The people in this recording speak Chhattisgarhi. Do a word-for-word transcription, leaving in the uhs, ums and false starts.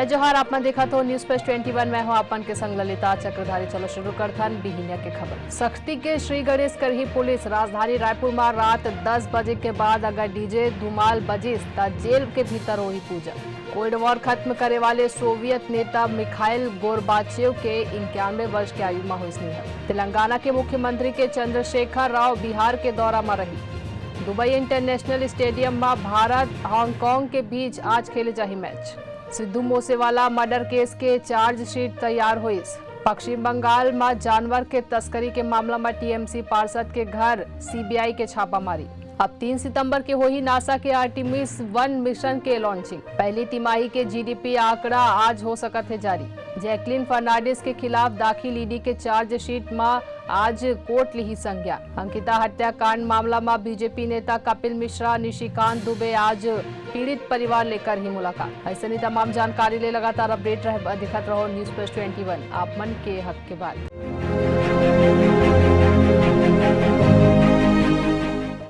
जोहार, आप मन देखत हो News Flash twenty one, मैं हूं आप मन के संग ललिता चक्रधारी। चलो शुरू करथन बिहिनिया के खबर। सख्ती के श्री गणेश करही पुलिस। राजधानी रायपुर म रात दस बजे के बाद अगर DJ धुमाल बजिस, त जेल के भीतर होही पूजा। कोल्ड वॉर खत्म करे वाले सोवियत नेता मिखाइल गोरबाचेव के इक्यानवे वर्ष के आयु म होइस निधन। तेलंगाना के मुख्यमंत्री के चंद्रशेखर राव बिहार के दौरा म रही। दुबई इंटरनेशनल स्टेडियम म भारत हांगकांग के बीच आज खेले जाही match. Sidhu Moosewala murder cash के चार्जशीट तैयार होइस। पश्चिम बंगाल म जानवर के तस्करी के मामला म TMC पार्षद के घर CBI के छापा मारी। अब तीन सितंबर के होही नासा के आर्टिमिस वन मिशन के लॉन्चिंग। पहली तिमाही के GDP आंकड़ा आज हो सकत हे जारी। जैकलिन फर्नांडिस के खिलाफ दाखिल ED के चार्जशीट म आज कोर्ट लिही संज्ञान। अंकिता हत्याकांड मामला म BJP नेता कपिल मिश्रा, निशिकांत दुबे आज पीड़ित परिवार ले करही मुलाकात। अइसने तमाम जानकारी ले लगातार अपडेट रह, देखत रहो News Flash twenty one, आप मन के हक के बात।